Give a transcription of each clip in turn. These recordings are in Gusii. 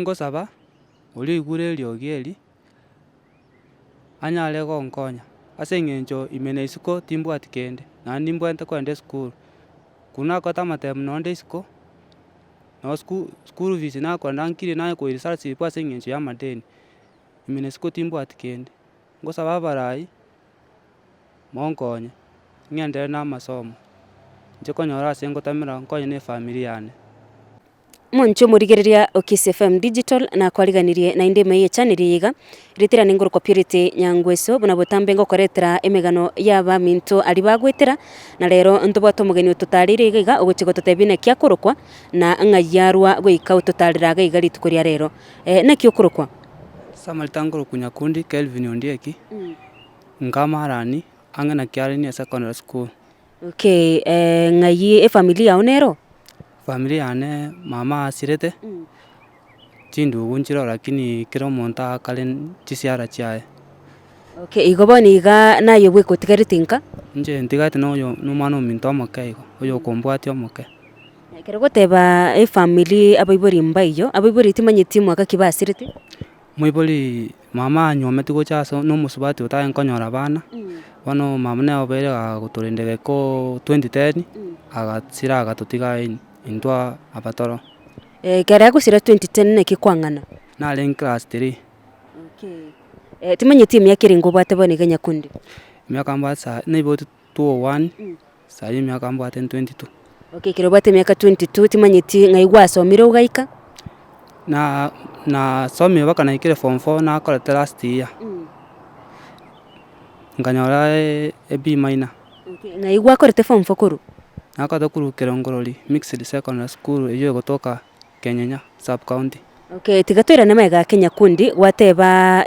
Ngosaba oria oigure eriogi eri, anyare gonkonya, ase eng'encho ime na isiko timbwati kende, naende nimbwenerete kogenda esukuru. Korwa nakorete amatemu nonde isiko, noo sku school fees nakogenda nkirie naye koirisia ase ase eng'encho ya amadeni, ime na isiko timbwati kende. Ngosaba abarai. Monkonye, ng'enderere namasomo, inche konyora ase ngotamera nkonye na efamiri yane. Omonche omorigereria o Kiss FM Digital nakwariganirie naende ime ye channel eye iga, ritirane ngorokwa Purity Nyangweso buna botambe ngokoretera emegano y'abaminto aria bagwetera, na rero ntobwate omogeni ototareire iga iga ogochia gototebia naki akorokwa na ng'ai arwa goika ototarera iga iga rituko ria rero. Naki okorokwa? Ase amarita nkorokwa Nyakundi Kelvin Ondieki. Nkamarani ang'e na Kiareni Secondary School. Okay, ng'ai efamiri yao nero? Efamiri yane mama asirete, chindugu nchiroo lakini kera omonto akare chisiara chiaye. Okay, igo bono iga naye bweka otigarete nka? Inche ntigarete na oyo na omwana ominto omoke igo, oyo okombwatia omoke. Ekero ogoteba efamiri abaibori mbaiyo, abaibori timanyeti mwaka ki basirete? Moibori mama anywometwe gocha ase na omosubati otarenge konyora abana, bono mama nere obeire agotorenda egekoo 2010, agasira agatotiga intwe abatoro. Ekero agosira 2010 naki kwang'ana? Narenge class three. Okay. Timanyeti emiaka erenge obwate bono iga nyakundi? Emiaka mbwate sa naiboretwe 201, saii emiaka mbwate 22. Okay, ekero obwate emiaka 22 timanyeti ng'ai gwasomire ogaika? Na nasomire mpaka naikire form four nakorete last year, nkanyora e B minor. Okay, ng'ai gwakorete form four korwa? Nakorete korwa Kerongorori Mixed Secondary School eywo egotoka Kenyenya sub county. Okay, tiga toirane magega ake nyakundi, gwateba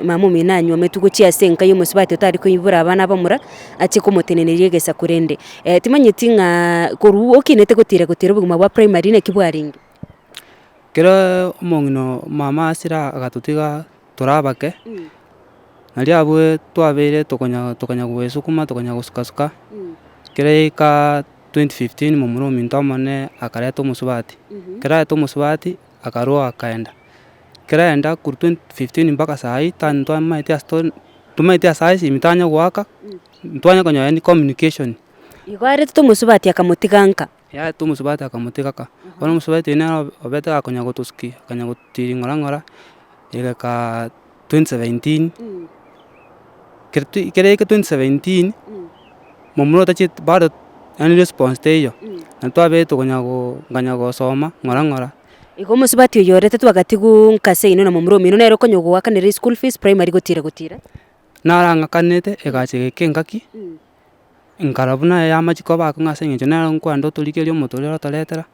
mama omino anywometwe gochia ase enka ya omosubati otari koibora abana abamura, achie komoteneneria egesaku rende. Timanyeti ng'a korwa okinete gotira gotira obogima bwa primary naki bwarenge? Ekero omong'ina mama asire agatotiga tore abake, nario abwo twabeire tokonya tokonya goesukuma tokonya gosuka suka, ekero yaika 2015 momura ominto omonene akareta omosubati, ekero areta omosubati akarwa akaenda, ekero aenda korwa 2015 mpaka saii tani ntwamaeti ase to ntomaeti ase aye esimi tanya goaka, ntwanya konyora any communication. Igo aretete omosubati akamotiga nka. Yareta omosubati akamotiga ka, bono omosubati oyio nere obete gakonya gotosukia, akanya gotiria ng'ora ng'ora, egeka 2017, ekero twe ekero yaika 2017, momura otacheti bado yaani response teiyo, na twabete tokonya go nkanya gosoma ng'ora ng'ora. Igo omosubati oyio oretetwe agatigwa nka seino na momura omino nere okonya goakanera eschool fees primary gotira gotira. Narang'akanete egacha egeka engaki. Nkarora buna yamachia koba akong'u ase eng'encho nere nkwenda otorigereria omoto oria orotoretera,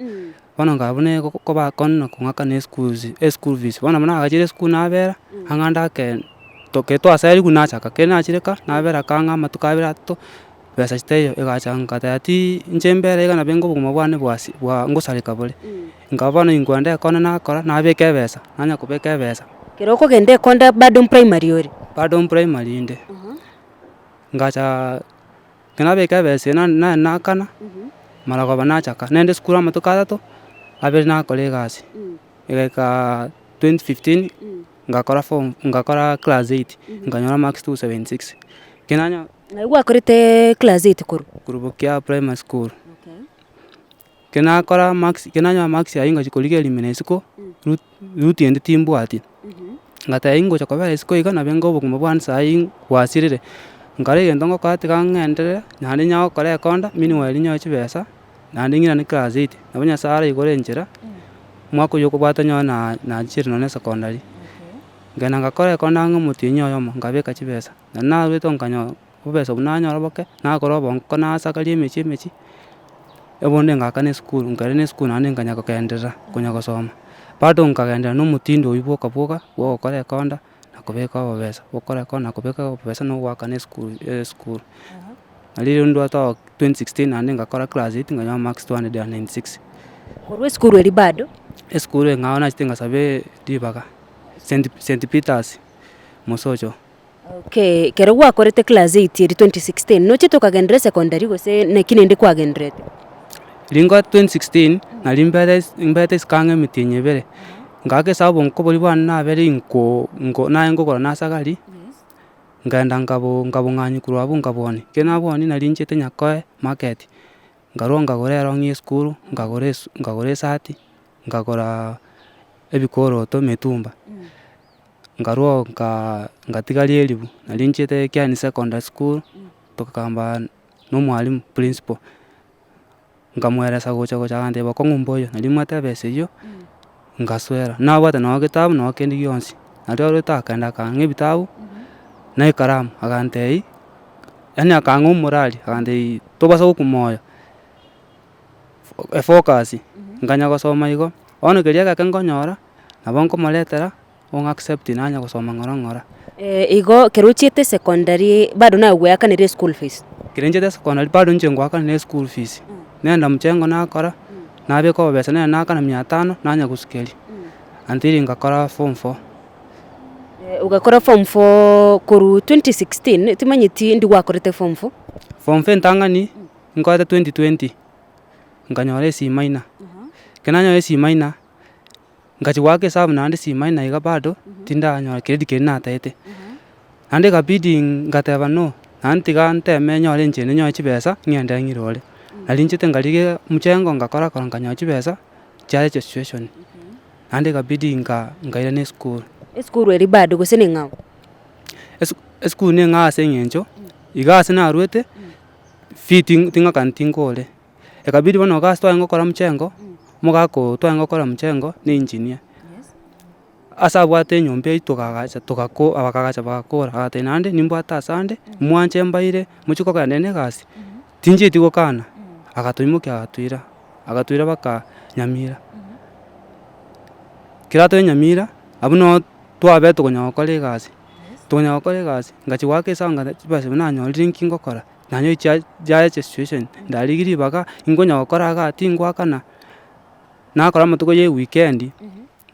bono nkarora buna egokoba akong'u na kong'akana eschool fees eschool fees. Bono buna nagachire esukuru nabera, ang'ande ake toke twaseriwu nachaka, keri nachire ka, nabera ka ang'e amatuko abere atato, besa chitaiyo, egacha ngateba ti inche mbere iga nabo enga obogima bwane bwasi bwa ngosareka bore. Nkaba bono inkwenda ekonda nakora, nabeka ebesa, nanya kobeka ebesa. Ekero okogenda ekonda bado mprimary ore? Bado mprimary inde. Ngacha ekero nabeka ebesa eye na nakana, maragoba nachaka, naende esukuru amatuko atato, abere nakora egasi, egaika 2015, ngakora form ngakora class eight, nkanyora marks 276. Ekero nanyora. Ng'ai gwakorete class eight korwa? Korwa Bokia primary school. Ekero nakora marks ekero nanyora marks aywo ngachia korigereria ime na isiko, route route ende timbwati. Ngateba ingocha kobera isiko iga nabo enga obogima bwane saii bwasirire. Nkarora egento ngokora tiga ng'enderere, naende nyare gokora ekonda, meanwhile nyore chibesa, naende ng'irane class eight. Nabo Nyasaye araigore enchera, omwaka oywo okobwata nyore na nachire nonye na esekondari. Nkagenda ngakora ekonda ang'e omotienyi oyomo, nkabeka chibesa, naende narwete nkanyora obobesa obwo nanyora boke, nakora obongo nasakaria emechie emechie, obonde ngakana esukuru, nkairana na esukuru naende nkanya kogenderera konya gosoma. Bado nkagenderera na omotindo oywo bwoka bwoka, bwa ogokora ekonda na kobeka obobesa, gokora ekonda na kobeka obobesa na ogoakana esukuru esukuru. Nario riria ndwete 2016 naende ngakora class eight nkanyora marks 296. Korwa esukuru eria bado? Esukuru eng'ao nachete ngasaba ribaga, St St Peters, Mosocho. Okay, ekero gwakorete class eight eria 2016, nochete okagenderera esecondary gose naki naende kwagendererete? Ringo 2016, nari mbere mbete isiko ang'e emetienyi ebere, ngaaka esabu nkoboria bwane nabere inko nko naye nkogora nasagari, nkaenda nkabo nkabong'anywa korwa abwo nkabwonia, ekero nabwonia nari nchiete nyakoe market, nkarwa nkagora erong'i ya esukuru, nkagora esu nkagora esati, nkagoraa ebikoroto mitumba. Nkarwa oo nkaa ngatigaria eribu, nari nchiete Kieni secondary school, tokagamba na omwalimu principal, nkamweresa gocha gocha agantebia bokong'u mboiyo, nari nimwete ebesa eywo, ngaswera. Nabwate nonye getabu nonye kende gionsi, nario arwete akaenda akang'a ebitabu, na ekaramu, agantebia, yaani akang'a omorari, agantebia tobasa gokwa moyo, efocus, nkanya gosoma igo, bono keria egeke nkonyora, nabo nkomoretera, ong'a accept nanya gosoma ng'ora ng'ora. Igo ekero ochiete secondary bado naye gweakanire eschool fees? Ekero nchiete secondary bado inche ngoakanera eschool fees, nenda mchengo nakora, nabeka obobesa nere nakana mia tano, nanya gosukeria, until ngakora form four. Ogakora form four korwa 2016, timanyeti ndi gwakorete form four? Form four entang'ani, nkorete 2020, nkanyora e C minor, ekero nanyora e C minor, Ngachia goaka esabu naende C minor iga bado, tindanyora grade keria nataete. Naende ekabidi ngateba no, naende tiga nteme nyore enchera nyore chibesa, ng'ende ng'irore. Nari nchete nkarigia mchengo ngakora kora nkanyora chibesa, chiaye situation. Naende ekabidi nka nkairana esukuru. Esukuru eria bado gose neng'ao? Esu esukuru neng'ao ase eng'encho, iga ase narwete, fee ting ting'akani tinkore. Ekabidi bono iga ase twarenge gokora mchengo, omogaka oyo twarenge gokora mchengo na engineer. Ase abwate enyomba eywo tokagacha togako bakagacha bagakora, agatebia naende nimbwate asande, mwanche mbaire mochie kogenda na egasi, tinchieti gokana, agatoimokia agatoira, agatoira mpaka Nyamira. Ekero atoira Nyamira, abwo noo twabete tokonyara gokora egasi, tokonyara gokora egasi, ngachia goaka esabu ng'a chibesa buna nanyorire nki ngokora. Nanye chia chiaye situation, ndarigia ribaga, nkonya gokora igaa tingwakana, nakora amatuko ya ewikendi,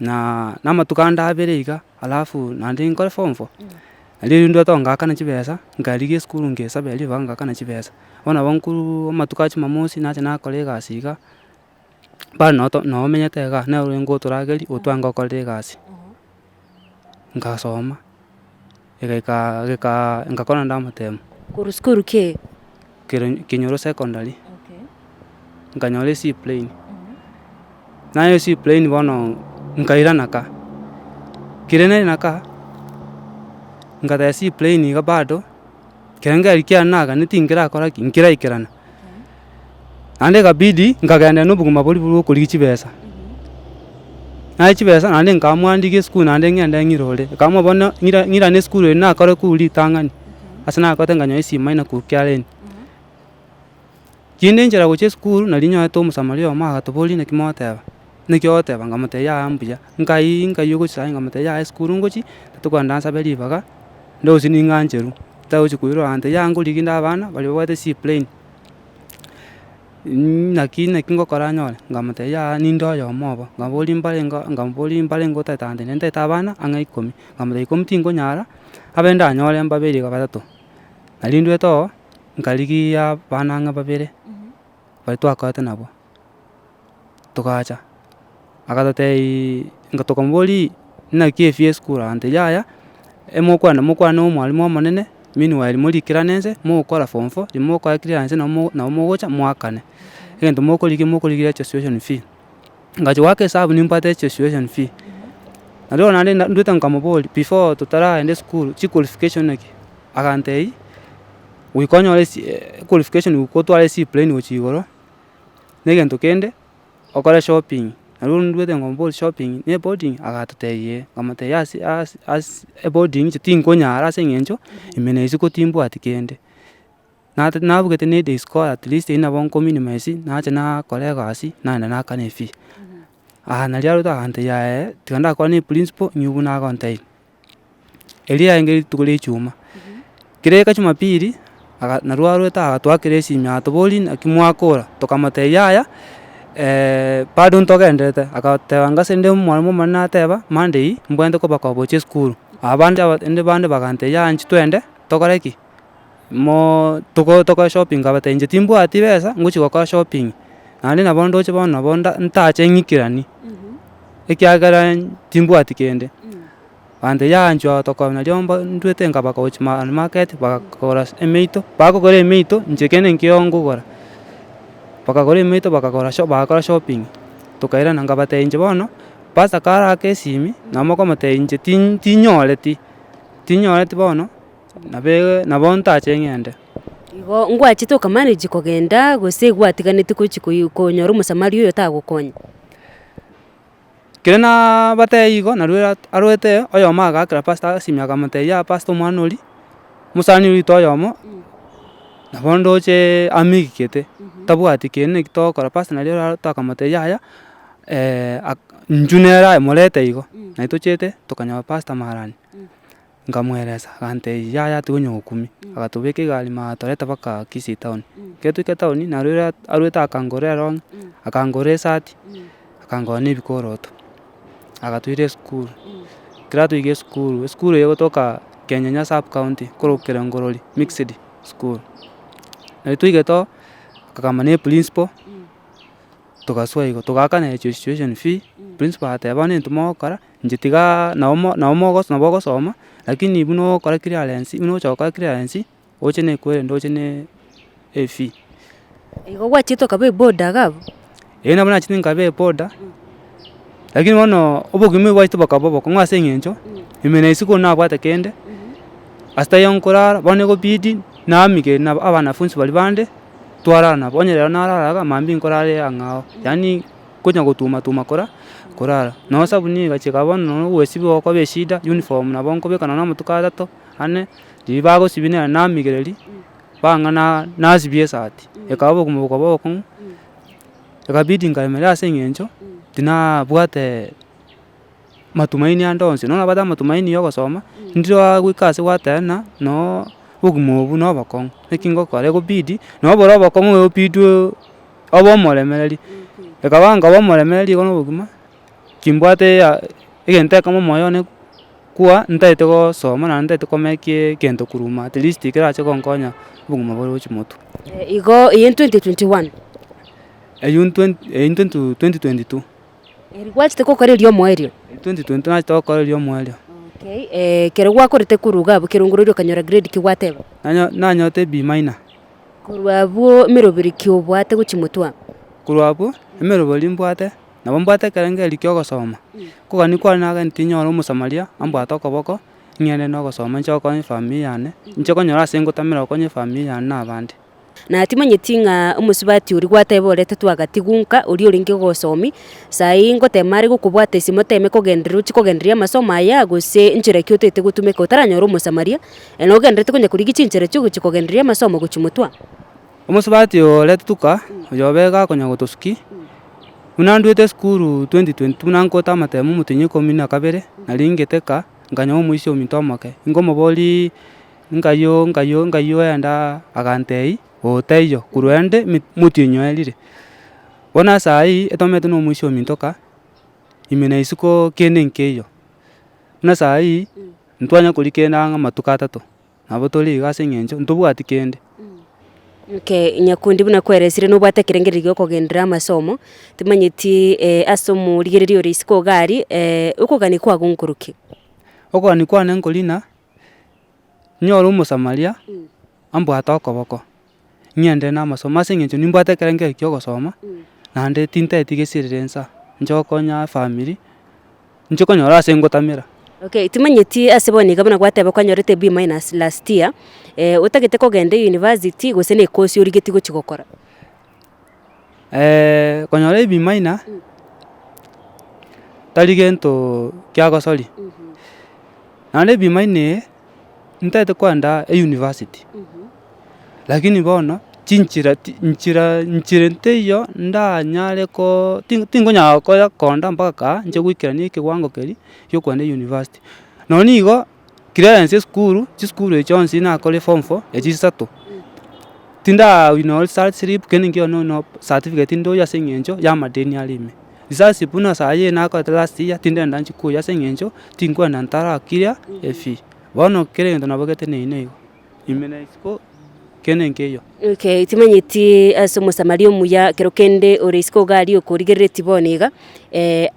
na na amatuko ande abere iga, alafu naende nkore form four. Nario rende ndwete ngakana chibesa, nkarigia esukuru ngesabera ribaga ngakana chibesa. Bono nabo nkoruuuu amatuko a jumamosi, nacha nakora egasi iga, bado noto nomenyete igaa, nere orenge gotorageria otwange gokorera egasi. Nkasoma, egaika gekaa ngakora naende amatemo. Korwa sukuru ki? Kero Kenyoro secondary, nkanyora e C plain. Nanyora e C plain bono nkairana ka, kere nairana ka, ngateba C plain iga bado, ekerengererio kiane naganetie nkerakora ki? Nkeraikerana. Naende ekabidi nkagenda na obogima boria bwa okorigia chibesa, naye chibesa naende nkaamua ndigie esukuru naende ng'ende ng'irore, nkaamua bono ng'ira ng'irane esukuru eye nakore korwa ritang'ani, ase nakorete nkanyora e C minor korwa kiareni. Kinde nchera gochia esukuru nari nyorete omosamaria oyomo agatoboria naki mogoteba, naki ogoteba nkamotebia yaya mbuya, nkai nkai ogochia saii nkamotebia yaya esukuru ngochia, tokogenda nsabe ribaga, ndosie ning'ancherwa, ntagochi koirwa agantebia yaya nkorigia inde abana baria babwate C plain. Naki naki ngokora nyore, nkamotebia yaya ninde oyomo obo, nkaboria mbarenge nkamoboria mbarenge otagete agantebia ntagete abana ang'e ikomi, nkamotebia ikomi tinkonyara, abe ndanyore mbabere iga batato. Nari ndwete oo, nkarigia abana ang'e babere, baria twakorete nabwo, togacha, agatotebiiii nga tokamoboria naki efee ya esukuru agantebia yaya, emokwane mokwane na omwalimu omonene, meanwhile morikerane nse, mogokora form four, rimokora clearance nabo mo nabo mogocha moakane. Egento mokorigia mokorigia registration fee. Ngachia goaka esabu nimbwate registration fee, nario bono naende ndwete nkamoboria before totaragenda esukuru chiqualification naki, agantebia, goika onyore esi qualification goika otware C plain gochia igoro, na egento kende. Okore shopping, nario ndwete nkomoboria shopping na eboarding agatotebia ee, nkamotebia ase ase ase eboarding inche tinkonyara ase eng'encho ime na isiko timbwati kende. Nate nabugete na eday scholar at least eywo nabo nko minimize nacha nakora egasi nagenda nakana efee. Aya naria arwete agantebia yaya tiga ndakwane na eprinciple inywe buna agontebia. Erio yarenge rituko ria ijumaa, kera eka jumapili, aga narwo arwete agatwakera esimi agatoboria naki mwakora, tokamotebia yaya. Bado ntogenderete, agateba ngase inde omwalimu omonene nateba, Monday mbwenerete kobakoba gochia esukuru. Abande aba inde bande bagantebia yaya inchuo twende tokore ki? Moo toko tokore shopping nkabatebia inche timbwati besa ngochi gokora shopping, naende nabo ndoche bono nabo nda ntache ng'ikeranie, ekiagera timbwati kende. Bagantebia yaya inchuo tokobe nario mbo ndwete nkabaka gochia ma market bagakora emeito, bakogora emeito inche kende nkeiyo nkogora, bakagora emeito bakagora sho bagakora shopping, tokairana nkabatebia inche bono, pastor karake esimi, nabo mokomotebia inche tin tinyoreti, tinyoreti bono. Nabe nabo ntache ng'ende. Igo ngwachete okamanage kogenda gose gwatiganeti gochi koi konyora omosamaria oyo otagokonya? Ekero nabatebia igo nario arwete oyomo agaakera pastor esimi akamotebia yaya pastor omwana oria, omosani oito oyomo, nabo ndoche amigete, tabwati kende naki togokora pastor nario arwarete akamotebia yaya inchuo nere aye morete igo, naye tochiete tokanyora pastor marani. Nkamweresa, agantebia yaya tiga onye gokumia, agatobeka egari ime agatoreta mpaka Kisii town. Ekero twaika town, naroire arwete akangorera erong'i, akangorera esati, akangorera na ebikoroto, agatoira esukuru. Ekero atoika esukuru, esukuru eye egotoka Kenyenya sub county, korwa Kerongorori mixed school. Nari twaigete oo, akagamba na eprinciple. Togasoa igo, togaakana registration fee, principal agateba bono intwe mogokora, inche tiga nabo mo nabo mogos nabo ogosoma, lakini buna ogokora clearance, buna ogocha gokora clearance, oche na ekwerende oche na efee. Igo gwachiete okaba eboda iga abwo? Eeh nabo nachete nkaba eboda, lakini bono obogima bwachete bokaba obokong'u ase eng'encho, ime na isiko nabwate kende, ase taiyo nkorara, bono egobidi naamigeria na abanafunsi baria bande. Twarara nabo, onye rero narara iga, mambia nkorare ang'ao, yaani konya gotuma tuma kora korara. Nonye esabuni egachika bono nonye ogwesibia gokoba eshida, uniform nabo nkobeka nonye na amatuko atato, ane, riria bagosibia nere namigereria, bang'a na nasibia esati, ekaba obogima bokaba obokong'u, ekabidi nkaremereria ase eng'encho, tinabwate matumaini ande onsi, nonya nabwate amatumaini ya ogosoma, ndire goika ase gwateba ng'a noo obogima obwo na obokong'u, naki ngokora egobidi, nabo bore obokong'u egobidi obe omoremereri, ekaba nkoba omoremereri igo na obogima, kimbwate ea egento ekemo omoyo one kwa ntaete gosoma naende ntaete komake egento korwa ime at least kerache gonkonya obogima bore gochia motwe. Igo eye 2021. Eywo ntwen eywo ntwentu 2022. Eri gwachete gokora erio omoerio. 2022 nachete gokora erio omoerio. Okay, ekero gwakorete korwa iga abwo kerongoro erio okanyora grade ki gwateba? Nanyo nanyorete B minor. Korwa abwo emeroberi ki obwate gochia motwe aa? Korwa abwo, emeroberi mbwate, nabo mbwate ekerengererio kia ogosoma, kogania kwane nagenti nyore omosamaria, ambwate okoboko, ng'ende na ogosoma inche gokonya efamiri yane, inche konyora ase ngotamera gokonya efamiri yane na abande. Na timanyeti ng'a omosubati oria gwateba oretetwe agatigunka, oria orenge gosomi, saii ngotema are gokobwata esimo oteme kogenderera ochie kogendereria amasomo aya gose nchera ki otagete gotumeka otaranyora omosamaria, nogendererete konya korigia chinchera chia ogochia kogendereria amasomo gochia motwe aa. Omosubati oyo oretetwe ka, oyo obe gakonya gotosuki, buna ndwete esukuru 2022 buna nkote amatemo omotienyi ikomi na kabere, nari ngete ka, nkanyora omoisia ominto omoke, nkomoboriiii. Nkaiywo nkaiywo nkaiywo oenda agantebia, oo taiyo, korwa ende mi motienyi oerire. Bono ase ayio etomete na omoisia ominto ka, ime na isiko kende nkeiyo. Buna saa hii, ntwanya koria kende ang'e amatuko atato, nabo tore iga ase eng'encho ntobwati kende. Okay, nyakundi buna kweresire nobwate ekerengererio gia okogenderera amasomo, timanyeti ase omorigereria ore isiko iga aria, okogania kwago nkoroki? Okogania kwane nkorina. Nyore omosamaria, ambwate okoboko, ng'ende namasomo ase eng'encho nimbwate ekerengerio kia ogosoma, naende tinteti gesirire nsa, inche gokonya efamiri, inche konyora ase ngotamera. Okay, timanyeti ase bono iga buna gwateba kwanyorete B minus last year, otagete kogenda euniversity gose na ekosi origetie gochia gokora? Konyora eB minor, tari gento kiagosoria. Naende eB minor eye, ntaete koenda euniversity, lakini bono chinchera ti nchera nchera nteiyo ndanyare koo tin tinkonyara koya konda mpaka kaa nche goikerania ekewango keria gia okoenda euniversity. Nonye nigo clearance esukuru, chisukuru echi chionsi nakore form four, echi isato. Tinda results slip kende nkeiyo no certificate ndoyo ase eng'encho ya amadeni are ime. Results slip buna saa eye nakorete last year tindenda nchie koyia ase eng'encho tinkwenda ntara clear efee. Bono kera egento nabo geteneine igo, ime na isiko kende nkeiyo. Okay, timanyeti ase omosamaria omuya ekero kende ore isiko iga aria okorigereretie bono iga,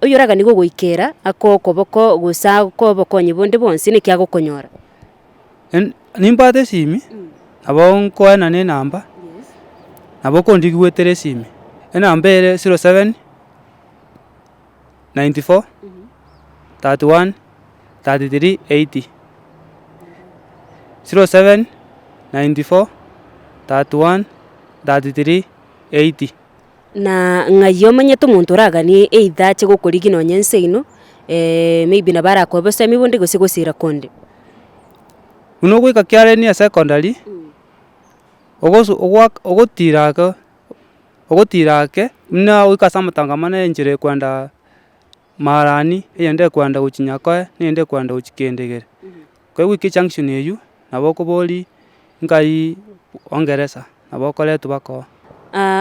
oyoraganie gogoikera akoe okoboko gose akoe obokonyi bonde bwonsi naki agokonyora? Nimbwate esimi, nabo nkoenana enamba, nabo okondigia goetera esimi, enamba ere 07, 94, 31, 33, 80, 07, 94, 31, 33, 80. Na ng'ai omanyete omonto oraganie either ache gokorigia nonye nse ino, maybe nabo arakoe obosemi bonde gose gosira konde. Buna ogoika kiareni esecondary, ogosu ogoaka ogotira ake ogotira ake, buna ogoika ase amatangamano ya enchera ekoenda marani, eyende ekoenda gochia nyakoe, na eyende ekoenda gochia kendegere. Ekero gwaikire ejunction eywo, nabo okoboria nkai ongeresa, nabo okoretwa bakoe.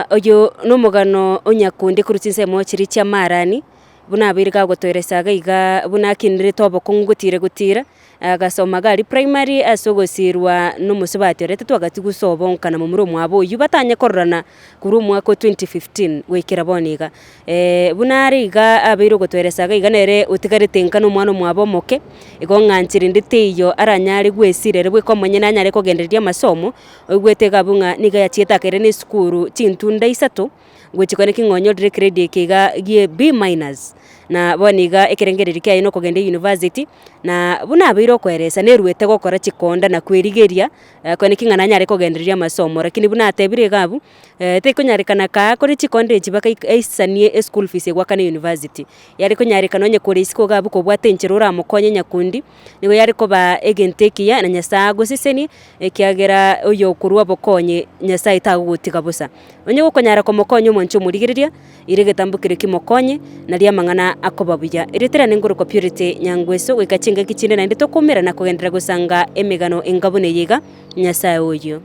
Oyio nomogano o nyakundi korwa chinsemo chiria chia marani, buna abeire gagotoeresa iga iga buna akinderete obokong'u gotira gotira, agasoma iga aria primary ase ogosirwa na omosubati oretetwe agatigwa ase obonka na momura omwabo oyio batanye kororana korwa omwaka o 2015 goikera bono iga. Buna are iga abeire ogotoeresa iga iga nere otigarete nka na omwana omwabo omoke, igo ng'anche rende teiyo aranyare gwesira ere bweka omonyene anyare kogendereria amasomo, Oigwete iga abwo ng'a nigo yachiete akaira na esukuru chintunda isato, gochia kore ki ng'a onyorire egrade eke iga gie B minus. Na bono iga ekerengererio kiaye na okogenda eyunivasiti, na buna abeire okoeresa neruete gokora chikonda na kwerigeria, kore ki ng'a nanyare kogendereria amasomo rakini buna atebire iga abwo, tekonyarekana kaa kore chikonda echi mpaka ik aisanie eschool fees egoakana eyunivasiti. Yare konyarekana onye kore isiko iga abwo kobwate enchera oramokonye nyakundi, nigo yare koba egento ekiya na Nyasaye agosesenie, ekiagera oyokorwa obokonyi Nyasaye tagogotiga bosa. Onye gokonyara komokonya omwanche omorigereria, ira egetambo keria kimokonye, nario amang'ana akoba buya. Erieta riane nkorokwa Purity Nyangweso, goika chingaki chinde naende tokomerana kogenderera gosanga emegano enga buna eye iga, Nyasaye oyio.